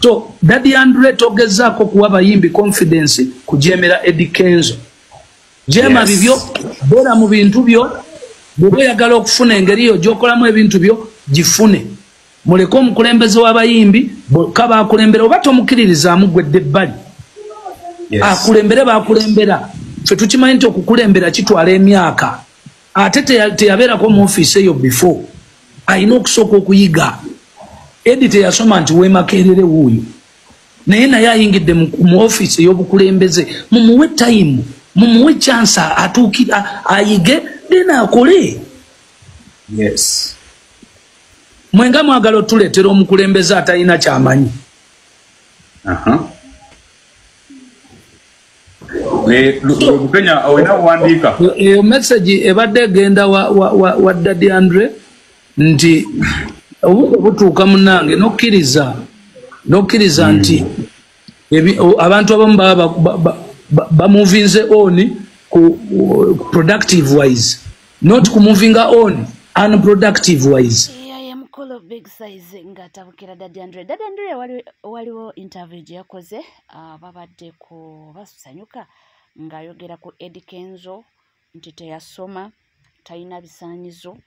So Daddy Andre, togezaako kuwa bayimbi confidence kujemera Eddy Kenzo. Jema bibyo, bora mu bintu byo, bw'oba oyagala okufuna engeri yo gy'okolamu ebintu byo, gifune. Muleke omukulembeze w'abayimbi bokka bakulembera, oba tomukkiririzaamu gwedde ebbali. Akulembere bakulembera. Ffe tukimanyi nti okukulembera kitwala emyaka. Ate teyabeerako mu ofiisi eyo before. Alina okusooka okuyiga. Eddy teyasoma nti weemakerere wuuyo. Naye naye ayingidde mu ofiisi ey'obukulembeze. Mumuwe time, mumuwe chance ayige, then akole. Mwenga mwagala otuleetera omukulembeze atalina kyamanyi. Bukenya olina owandiika. Eyo message ebadde egenda wa Daddy Andre nti obudde butuuka munnange n'okkiriza nti abantu abamu baba bamovinze on ku productive wise, not ku movinga on unproductive wise. Ye mukulu Big Size ng'atabukira Daddy Andre. Daddy Andre waliwo interview gye yakoze, babadde ku basanyuka ng'ayogera ku Eddy Kenzo nti teyasoma, talina bisaanyizo,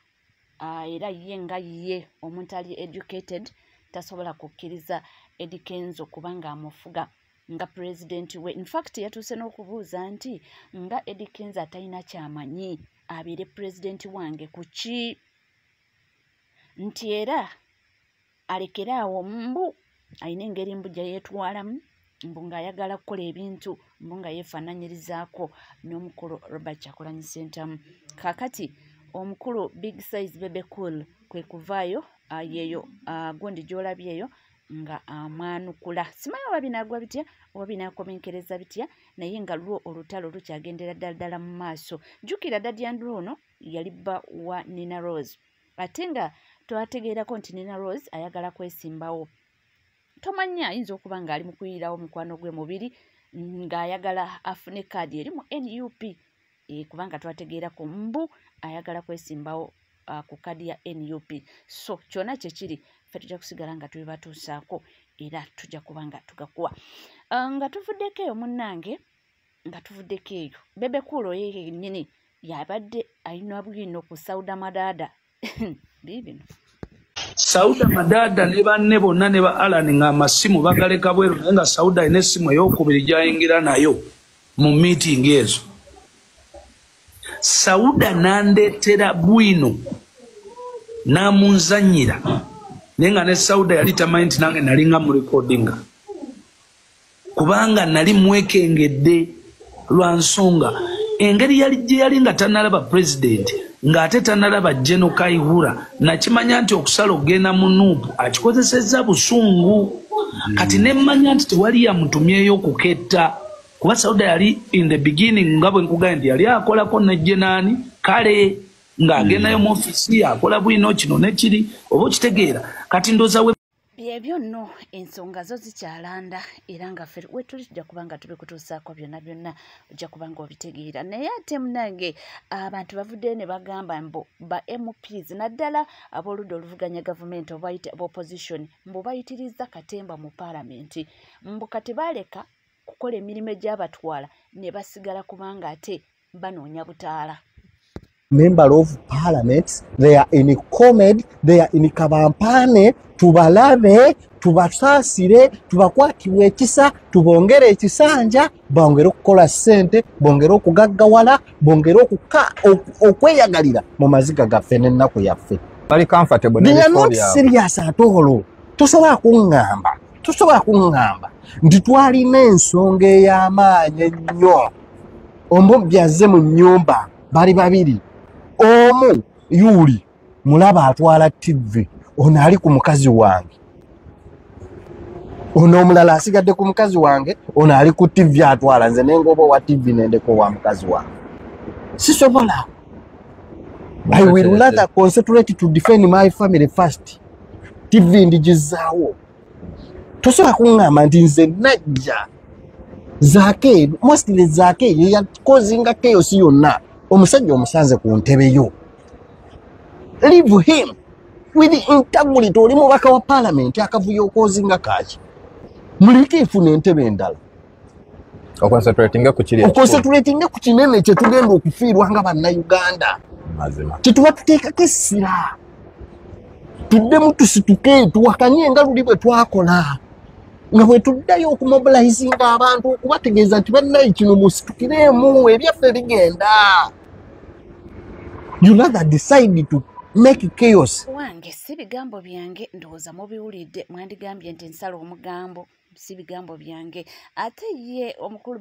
era ye nga ye omuntu ali educated tasobola kukkiriza Eddy Kenzo kubanga amufuga nga president we. In fact yatuuse n'okubuuza nti nga Eddy Kenzo atalina kyamanyi abeere president wange ku ki, nti era alekere awo mbu alina engeri mbu gye yeetwalamu, mbu ng'ayagala kukola ebintu mbu nga yeefaananyirizaako n'omukulu Robert Kyagulanyi Ssentamu. Kaakati omukulu Big Size Bebe Cool kwe kuvaayo, yeeyo gundi gy'olabye eyo nga amwanukula. Simanyi oba binaagwa bitya oba binaakomenkereza bitya, naye nga lwo olutalo lukyagendera ddala ddala mu maaso. Jjukira Daddy Andre ono yali bba wa Nina Rose, ate nga twategeerako nti Nina Rose ayagala kwesimbawo. Tomanya ayinza okuba ng'ali mu kuyirawo mukwano gwe mubiri ng'ayagala afune kaadi eri mu NUP, kubanga twategeerako mbu ayagala kwesimbawo ku kaadi ya NUP. So kyonna kye kiri, ffe tujja kusigala nga tubibatuusaako era tujja kuba nga tugakuwa. Nga tuvuddeko eyo munnange, nga tuvuddeko eyo, Bebe Cool oyo yennyini yabadde alina bwino ku Sauda Madada. Biibino. Sauda Madada ne banne bonna ne ba Alan ng'amasimu bagaleka bweru, naye nga Sauda alina essimu ey'okubiri gy'ayingira nayo mu meeting ezo. Sauda n'andeetera bwino n'amunzannyira, naye nga ne Sauda yali tamanyi nti nange nali nga mu recordinga, kubanga nali mwekengedde lwa nsonga engeri yali gye yali nga tannalaba president, ng'ate tannalaba General Kayihura. Nakimanya nti okusala okugenda mu NUP akikozesezza busungu. Kati ne mmanya nti tewali yamutumyeyo okuketta, kuba Sauda yali in the beginning nga bwe nkugambye nti yali akolako ne Jenaani kale ng'agendayo mu ofiisi akola bwino kino ne kiri, oba okitegeera. Kati ndowooza we Byebyo nno ensonga zo zikyalanda, era nga ffe we tuli tujja kuba nga tubikutuusaako byonna byonna, ojja kuba nga obitegeera. Naye ate munnange abantu bavuddeyo ne bagamba mbu ba MPs naddala ab'oludda oluvuganya gavumenti oba opposition mbu bayitiriza katemba mu paalamenti, mbu kati baaleka kukola emirimu egyabatwala ne basigala kubanga ate banoonya butaala. Member of Parliament, they are in comedy, they are in kabampane, tubalabe, tubasaasire, tubakwatibwe ekisa, tubongere ekisanja, bongere okukola ssente, bongere okugaggawala, bongere okweyagalira mu maziga gaffe n'ennaku yaffe. Bali comfortable They are n'ebifo not byabwe. serious at all. Tosobola kuŋŋamba nti twalina ensonga ey'amaanyi ennyo. Omubbi azze mu nnyumba, bali babiri. Omu yuuli mulaba atwala TV, ono ali ku mukazi wange, ono omulala asigadde ku mukazi wange, ono ali ku TV atwala, nze nengoba owa TV nendeka owa mukazi wange. Sisobola. I will rather concentrate to defend my family first. TV ndigizaawo. Tosobola kuŋŋamba nti nze najja Zaake, mostly Zaake ye yakozinga chaos yonna. Omusajja omusanze ku ntebe yo. Leave him with integrity. Oli mubaka wa parliament, akavuyo okozinga kaki? Muleke efuna entebe endala. Oconcentratinga ku kiri. Oconcentratinga ku kinene kye tugenda okufiirwa nga bannayuganda. Mazima. Kye tuba tuteekako essira. Tuddemu tusituke tuwakanye nga luli bwe twakola. Nga bwe tuddayo okumobilizinga abantu okubategeeza nti bannaye kino musitukiremu ebyaffe bigenda. You rather decide to make chaos. Wange si bigambo byange, ndowooza mubiwulidde, mwandigambye nti nsala omugambo, si bigambo byange. Ate ye omukulu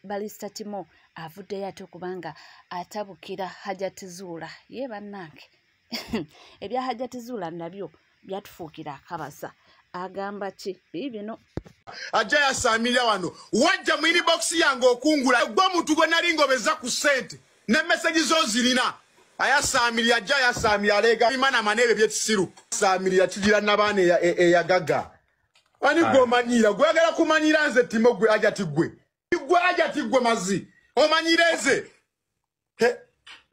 Balista Timo avuddeyo ate okubanga atabukira Hajati Zuula. Ye bannange ebya Hajati Zuula nabyo byatufuukira akabasa. Agamba ki bibino? Ajja yasamira wano wajja mu inbox yange okungula gwe omuntu gwe nali ngobeza ku ssente ne message zo zirina. Ayasamira ajja yasamira alega imana manebe byekisiru samira kigira nabaana eyagaga ani gomanyira gwagala kumanyira nze Timo gwe Hajati gwe gwe Hajati gwe mazi omanyireze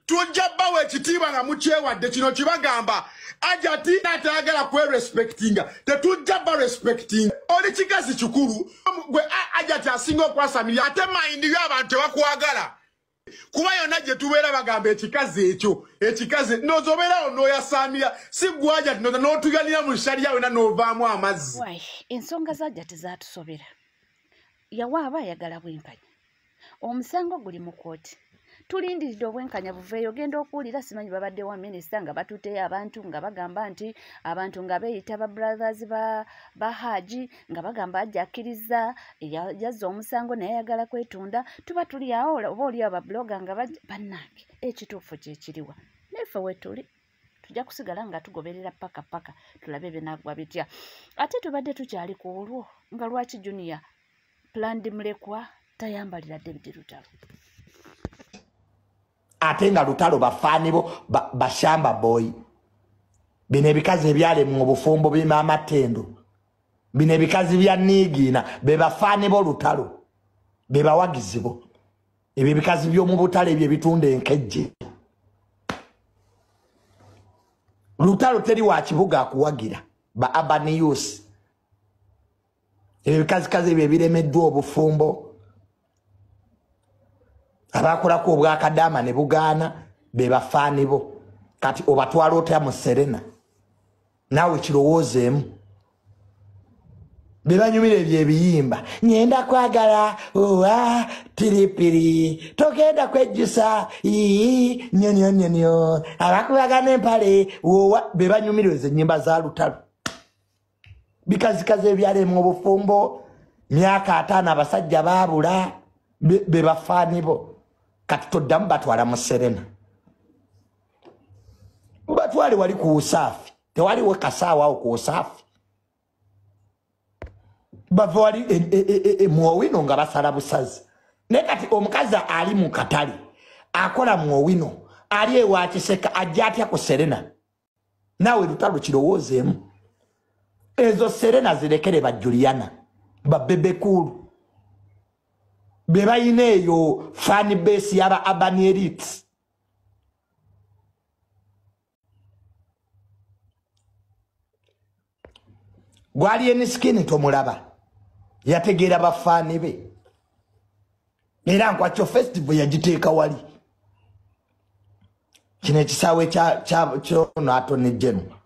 tujja bawe ekitiibwa nga mukyewadde kino kibagamba Hajati natayagala kwe respectinga tetujja ba respecting oli kikazi kikulu gwe Hajati asinga okwasamira ate mind y'abantu tebakwagala kuba yonna gye tubeera bagamba ekikazi ekyo ekikazi nozobeerawo n'oyasamira si gwe Hajati n'otuganira mu sharia wena n'ovaamu amazzi. Ensonga za Hajati zaatusobera. Yawaaba ayagala bwenkanya. Omusango guli mu kkooti. Tulindiridde obwenkanya buveeyo. Genda okuwulira simanyi babadde wa minisita nga batuteyo abantu nga bagamba nti abantu nga beeyita ba brothers ba Haji nga bagamba ajja akkiriza yazza omusango naye ayagala kwetunda. Tuba tuli awo oba oli aba blogger nga bannange ekituufu kye kiriwa. Naffe we tuli tujja kusigala nga tugoberera paka paka tulabe binaggwa bitya. Ate tubadde tukyali ku olwo nga lwaki Junior Planned Mulekwa tayambalira David Lutalo. Ate nga Lutalo bafaani bo bashamba boy. Bino ebikazi ebyale mu bufumbo bima amatendo. Bino ebikazi bya niigina be bafaani bo Lutalo. Be bawagizi bo. Ebyo ebikazi by'omu butale ebyo ebitunda enkejje. Lutalo teri wa kibuga akuwagira ba urban youth. Ebyo ebikazikazi ebyo ebiremeddwa obufumbo. Abakolako obwakadama ne bugaana be bafaani bo. Kati obatwala otya mu Serena? Naawe kirowoozeemu. Be banyumira ebyo ebiyimba. Ngenda kwagala owa piripiri togenda kwejjusa ii nyonyo nyonyo abakubagana empale owa. Be banyumira ezo ennyimba za Lutalo. Bikazikazi ebyalemu obufumbo myaka 5 abasajja baabula be bafaani bo. Kati toddamu batwala mu Serena. Batwale wali ku Usafi. Tewaliwo kasaawa awo ku Usafi. Bava wali mu Owino nga basala busazi. Naye kati omukazi ali mu katale akola mu Owino ali ewa Kiseka ajja atya ku Serena? Naawe Lutalo kirowoozeemu. Ezo Serena zirekere ba Juliana ba Bebe Cool. Be bayina eyo fan base y'aba urban elites. Gwali eniskini tomulaba yategeera bafaani be. Era nkwakyo festival yagiteeka wali. Kino ekisaawe kyono Attorney General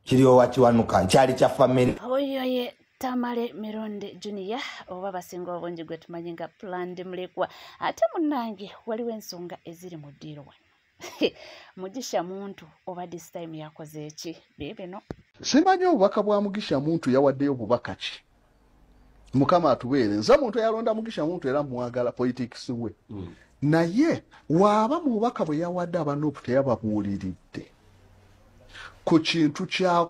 kiri owa Kiwanuka kyali kya family. Oyo Tamale Mirundi Junior oba basinga obungi gwe tumanyi nga Planned Mulekwa. Ate munnange waliwo ensonga eziri mu ddiiro wano. Mugisha Muntu oba this time yakoze eki bibino. Simanyi obubaka bwa Mugisha Muntu yawaddeyo bubaka ki? Mukama atubeere. Nze muntu eyalonda Mugisha Muntu era mwagala politics we. Naye waaba mu bubaka bwe yawadde abanupu teyababuuliridde ku kintu kya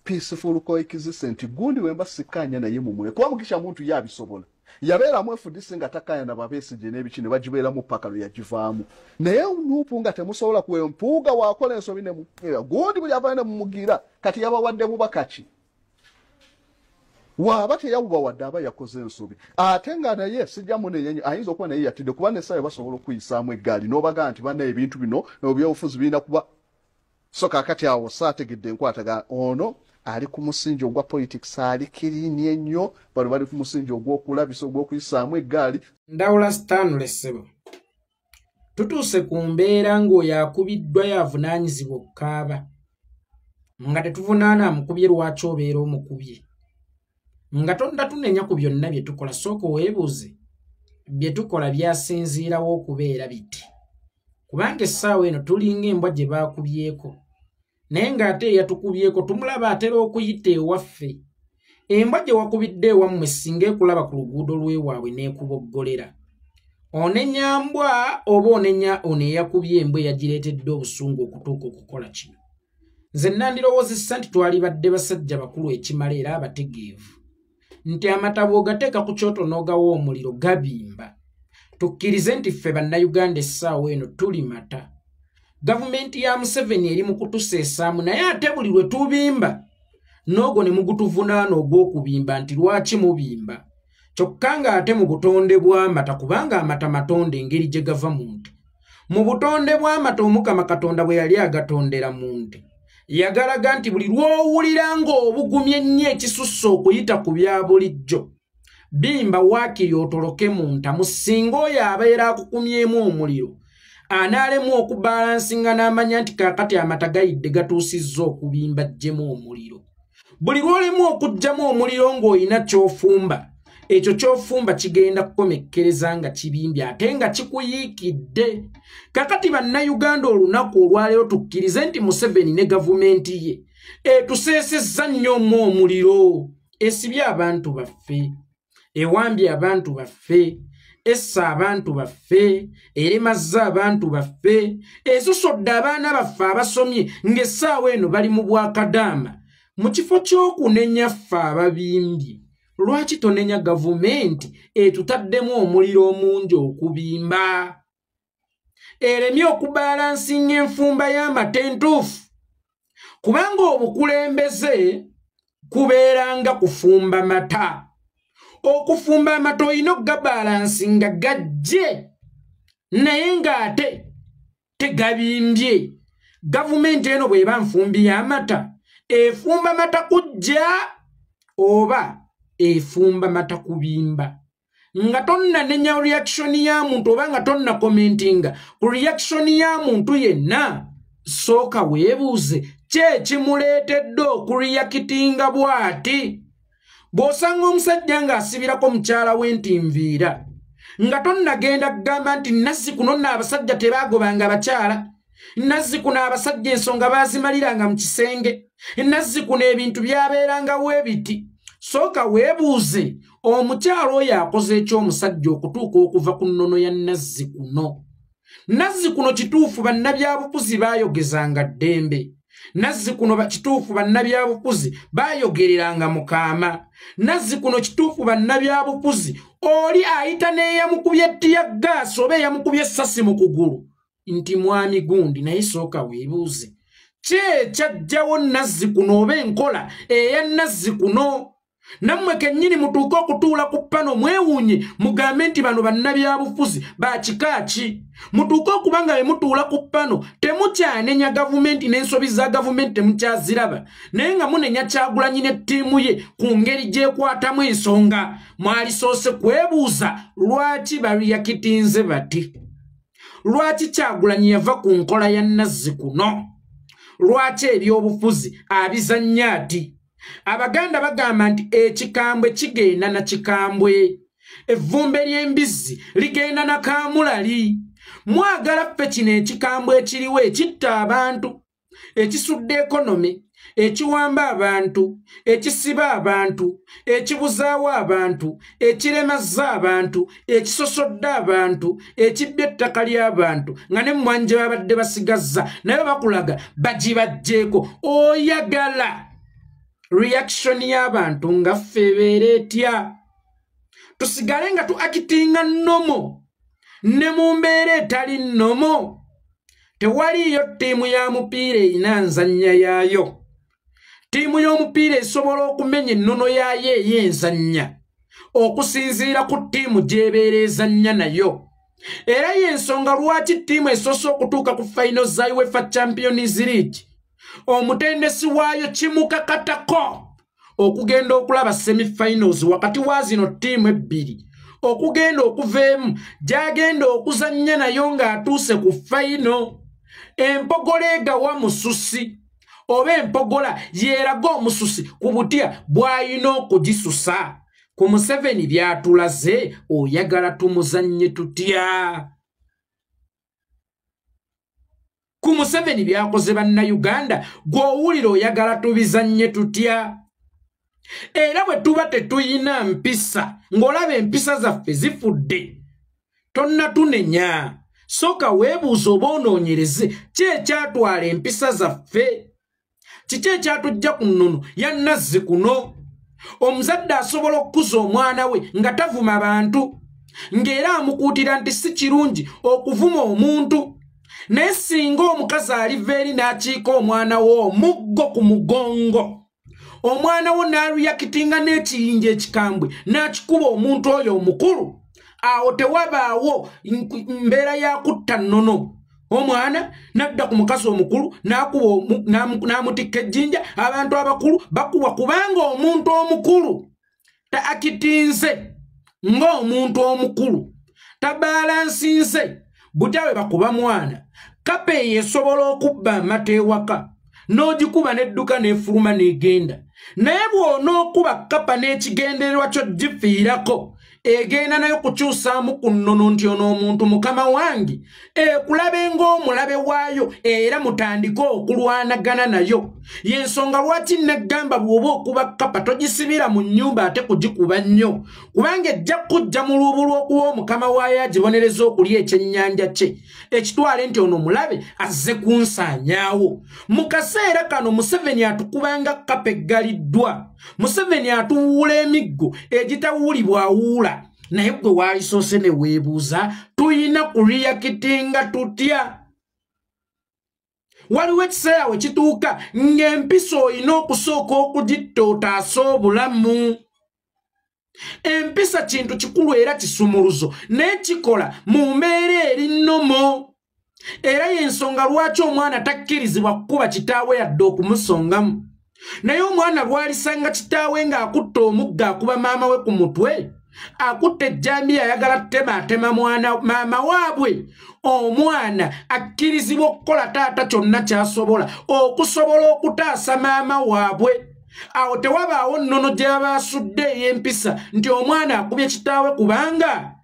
peaceful coexistence. Gundi wemba sikanya naye mumwe. Kuba Mugisha Muntu yabisobola. Yabeeramu FDC nga takanya na Babesigye n'ebiki ne bagibeeramu paka lwe yagivaamu. Naye Nupu nga temusobola kuwe Mpuuga wakola ensobi ne mumugira. Gundi buli avayo ne mumugira kati yabawadde bubaka ki? Waaba teyabubawadde aba yakoze ensobi. Ate nga naye sijja munenye ayinza okuba naye yatidde kuba n'essaawa basobola okuyisaamu eggaali n'obaga nti banna ebintu bino n'ebyobufuzi birina kuba. So kaakati awo saategedde enkwatagana ono Ali ku musingi ogwa politics, ali kirini ennyo, bano bali ku musingi ogw'okulabisa, ogw'okuyisaamu eggaali. Ndawula Stanley ssebo, tutuuse ku mbeera ng'oyo akubiddwa yavunaanyizibwa okukaaba, nga tetuvunaana amukubye lwaki obeera omukubye, nga tonda tunenya ku byonna bye tukola. Sooka weebuuze bye tukola byasinziirawo okubeera biti, kubanga essaawa eno tulinga embwa gye baakubyeko, naye ng'ate eyatukubyeko tumulaba atera okuyita ewaffe. Embwa gye wakubidde ewammwe singa ekulaba ku luguudo lw'ewaabwe n'ekuboggolera, onenya mbwa oba onenya ono eyakubye embwa eyagireetedde obusungu okutuuka okukola kino? Nze nandirowoozesa nti twalibadde basajja bakulu ekimala era abategeevu, nti amata bw'ogateeka ku kyoto n'ogawa omuliro gabimba. Tukkirize nti ffe Bannayuganda essaawa eno tuli mata. Gavumenti ya Museveni eri mu kutuseesaamu, naye ate buli lwe tubimba n'ogwo ne mugutuvunaana ogw'okubimba nti lwaki mubimba, kyokka ng'ate mu butonde bw'amata, kubanga amata matonde engeri gye gava mu nte. Mu butonde bw'amata Omukama Katonda bwe yali agatondera mu nte, yagalaga nti buli lw'owulira ng'obugumye ennyo ekisusse okuyita ku bya bulijjo, bimba waakiri otoloke mu ntamu. Singa oyo abeera akukumyemu omuliro anaalemu okubalansinga n'amanya nti kaakati amata gayidde gatuusizza okubimba, ggyemu omuliro. Buli lw'olemu okuggyamu omuliro ng'olina ky'ofumba, ekyo ky'ofumba kigenda kukomekkereza nga kibimbye ate nga kikuyiikidde. Kakati Bannayuganda olunaku olwaleero tukkirize nti Museveni ne gavumenti ye etuseesezza nnyo mu omuliro, esibye abantu baffe, ewambye abantu baffe, essa abantu baffe, eremazza abantu baffe, esosodde abaana baffe abasomye ng'essaawa eno bali mu bwakadaama. Mu kifo ky'okunenya ffe ababimbye, lwaki tonenya gavumenti etutaddemu omuliro omungi okubimba, eremye okubalansinga enfumba y'amata entuufu? Kubanga obukulembeze kubeeranga kufumba mata. Okufumba amata olina okugabalansinga gajje, naye ng'ate tegabimbye. Gavumenti eno bw'eba nfumbi y'amata, efumba mata kujja oba efumba mata kubimba? Nga tonnanenya reaction ya muntu oba nga tonna commentinga ku reaction ya muntu yenna, sooka weebuuze ki ekimuleetedde okureactinga bw'ati. Bw'osanga omusajja ng'asibirako mukyala we nti nviira, nga tonnagenda kugamba nti nazzi kuno nno abasajja tebaagobanga abakyala, nazzi kuno abasajja ensonga baazimaliranga mu kisenge, nazzi kuno ebintu byabeerangawo ebiti, sooka weebuuze omukyala oyo akoze eky'omusajja okutuuka okuva ku nnono ya nazzi kuno. Nazzi kuno kituufu bannabyabufuzi baayogezanga ddembe, nazzi kuno kituufu bannabyabufuzi baayogereranga mu kaama, nazzi kuno kituufu bannabyabufuzi oli ayita n'eyamukubye ttiyaggaasi oba eyamukubye essasi mu kugulu nti mwami gundi. Naye sooka weebuuze ki ekyajjawo nazzi kuno oba enkola eya nazzi kuno. Nammwe kennyini mutuuke okutuula ku pano mwewuunye mugambe nti bano bannabyabufuzi ba kika ki. Mutuuke okuba nga bwe mutuula ku pano temukyanenya gavumenti n'ensobi za gavumenti temukyaziraba, naye nga munenya Kyagulanyi ne ttiimu ye ku ngeri gy'ekwatamu ensonga. Mwalisoose kwebuuza lwaki bareactinze bati, lwaki Kyagulanyi yava ku nkola ya nazzi kuno, lwaki ebyobufuzi abizannya ati. Abaganda bagamba nti ekikambwe kigenda na kikambwe, evvumbe ly'embizzi ligenda na kaamulali. Mwagala ffe kino ekikambwe ekiriwo ekitta abantu, ekisudde ekonomi, ekiwamba abantu, ekisiba abantu, ekibuzaawo abantu, ekiremazza abantu, ekisosodde abantu, ekibbye ettaka ly'abantu, nga ne mmwanyi gye babadde basigazza naye bakulaga bagibaggyeko. Oyagala reaction y'abantu nga ffe ebeera etya? Tusigale nga tu actinga normal ne mu mbeera etali normal? Tewaliiyo ttiimu ya mupiira erina nzannya yaayo. Ttiimu y'omupiira esobola okumenya ennono yaayo ey'enzannya okusinziira ku ttiimu gy'ebeera ezannya nayo. Era y'ensonga lwaki ttiimu esoose okutuuka ku final za UEFA Champions League Omutendesi waayo kimukakatako okugenda okulaba semifinals wakati wa zino ttiimu ebbiri, okugenda okuva emu gy'agenda okuzannya nayo ng'atuuse ku final. Empogola egawa mususi, oba empogola yeeraga omususi ku butya bw'alina okugisusa. Ku Museveni by'atulaze, oyagala tumuzannye tutya? Ku Museveni by'akoze Bannayuganda, gw'owulira oyagala tubizannye tutya? Era bwe tuba tetuyina mpisa, ng'olaba empisa zaffe zifudde, tonnatunenya. Sooka weebuuze oba onoonyereze ki ekyatwala empisa zaffe, kiki ekyatujja ku nnono ya nazzi kuno. Omuzadde asobola okukuza omwana we nga tavuma bantu, ng'era amukuutira nti si kirungi okuvuma omuntu. Naye singa omukazi aliva eri n'akiika omwana we omuggo ku mugongo, omwana wo n'aruyakitinga n'ekiyinja ekikambwe n'akikuba omuntu oyo omukulu, awo tewabaawo mbeera ya kutta nnono. Omwana n'adda ku mukazi omukulu n'amutikka ejjinja. Abantu abakulu bakubwa kubanga omuntu omukulu taakitinze ng'omuntu omukulu, tabalansinze butya bwe bakuba mwana. Kapa eyo esobola okubba amata ewaka n'ogikuba n'edduka n'efuluma n'egenda. Naye bw'onookuba kapa n'ekigendererwa kyo gifiirako, egenda nayo kukyusaamu ku nnono nti ono omuntu mukama wange, ekulabe ng'omulabe waayo, era mutandike okulwanagana nayo. Y'ensonga lwaki neggamba bw'oba okuba kapa togisibira mu nnyumba ate kugikuba nnyo, kubanga ejja kujja mu luubu lw'okuwa omukama waayo agibonereza okulya ekyennyanja kye, ekitwale nti ono mulabe azze kunsaanyaawo. Mu kaseera kano Museveni atukubanga kapa eggaliddwa. Museveni atuwuula emiggo egitawuulibwa awuula. Naye gwe waalisoose ne weebuuza, tuyina kuliyakitinga tutya? Waliwo ekiseera we kituuka ng'empisa olina okusooka okugitta otaase obulamu. Empisa kintu kikulu era kisumuluzo, naye kikola mu mbeera eri nnomo. Era y'ensonga lwaki omwana takkirizibwa kukuba kitaawe yadde okumusongamu. Naye omwana lw'alisanga kitaawe ng'akutta omuggo akuba maama we ku mutwe, akutta ejjambiya ayagala ttema atema mwana maama waabwe, omwana akkirizibwa okukola taata kyonna ky'asobola okusobola okutaasa maama waabwe. Awo tewabaawo nnono gy'aba asudde ey'empisa nti omwana akubye kitaawe, kubanga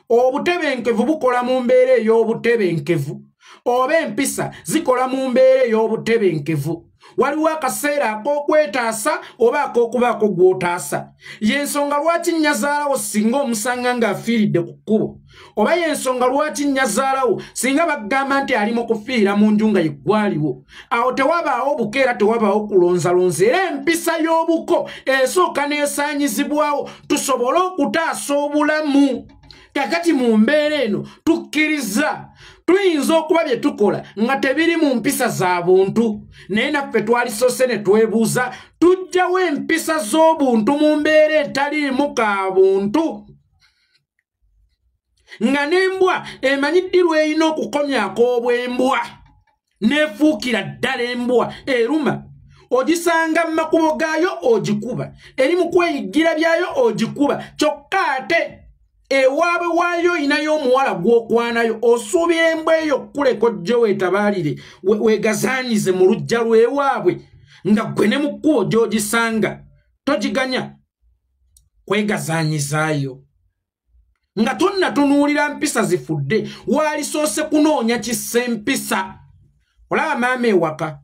obutebenkevu bukola mu mbeera ey'obutebenkevu, oba empisa zikola mu mbeera ey'obutebenkevu. Waliwo akaseera ak'okwetaasa oba ak'okubaako gw'otaasa. Y'ensonga lwaki nnyazaalawo singa omusanga ng'afiiridde ku kkubo, oba y'ensonga lwaki nnyazaalawo singa bagamba nti ali mu kufiira mu nju nga yeggwaliwo. Awo tewabaawo buko era tewabaawo kulonzalonza, era empisa y'obuko esooka n'esaanyizibwawo tusobole okutaasa obulamu. Kakati mu mbeera eno tukkiriza tuyinza okuba bye tukola nga tebiri mu mpisa za buntu, naye naffe twalisoose ne twebuuza tujjawo empisa z'obuntu mu mbeera etaliimu ka buntu, nga n'embwa emanyiddwa erina okukomyako obw'embwa n'efuukira ddala embwa eruma. Ogisanga mu makubo gaayo ogikuba, eri mu kweyiggira byayo ogikuba, kyokka ate ewaabwe waayo oyinayo omuwala gw'okwanayo, osuubira embwa eyo okkuleka ojje weetabaalire weegazaanyize mu luggya lw'ewaabwe, nga ggwe ne mu kkubo gy'ogisanga togiganya kwegazaanyizaayo. Nga tonnatunuulira mpisa zifudde, waalisoose kunoonya kissa empisa. Olaba maama ewaka,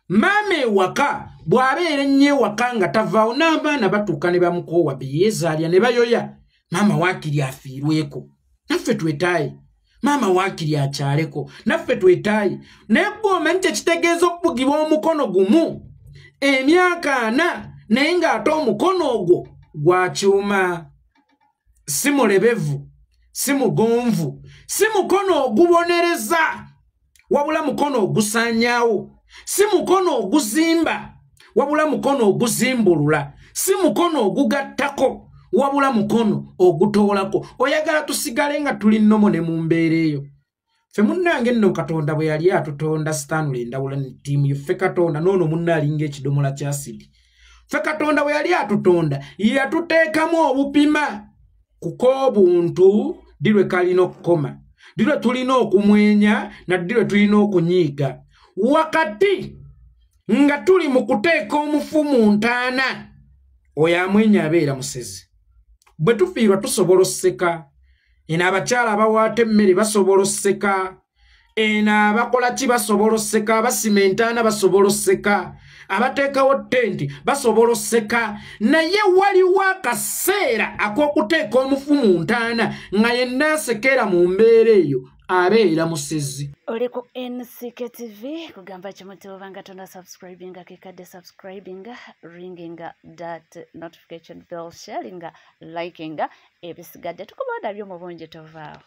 maama ewaka bw'abeera ennyo ewaka nga tavaawo, n'abaana batuuka ne bamukoowa beyeezaalya ne bayoya. Maama waakiri afiirweko, naffe twetaaye. Maama waakiri akyaleko, naffe twetaaye. Naye gwe omanyi kye kitegeeza okubugibwa omukono gumu emyaka 4, naye ng'ate omukono ogwo gwa kyuma, si mulebevu, si mugonvu, si mukono ogubonereza, wabula mukono ogusaanyaawo, si mukono oguzimba, wabula mukono oguzimbulula, si mukono ogugattako, wabula mukono ogutoolako. Oyagala tusigale nga tuli nnomo ne mu mbeera eyo. Ffe munnange nno Katonda bwe yali atutonda Stanley Ndawula ne ttiimu ye, ffe Katonda n'ono munne alinga ekidomola kya asidi. Ffe Katonda bwe yali atutonda yatuteekamu obupima kuk'obuntu ddi lwe kalina okukoma, ddi lwe tulina okumwenya na ddi lwe tulina okunyiiga. Wakati nga tuli mu kuteeka omufu mu ntaana, oyo amwenya abeera musezi. Bwe tufiirwa tusobola osseka, eno abakyala abawaata emmere basobola osseka, eno abakola ki basobola osseka, abasima entaana basobola osseka, abateekawo tenti basobola osseka. Naye waliwo akaseera ak'okuteeka omufu mu ntaana nga yenna asekera mu mbeera eyo abeera musezi. Oli ku NCK TV kugamba kimuti obanga tonna subscribinga kekadde subscribinga, ringinga that notification bell, sharinga, likinga, ebisigadde tukuba nabyo mu bungi tovaawo.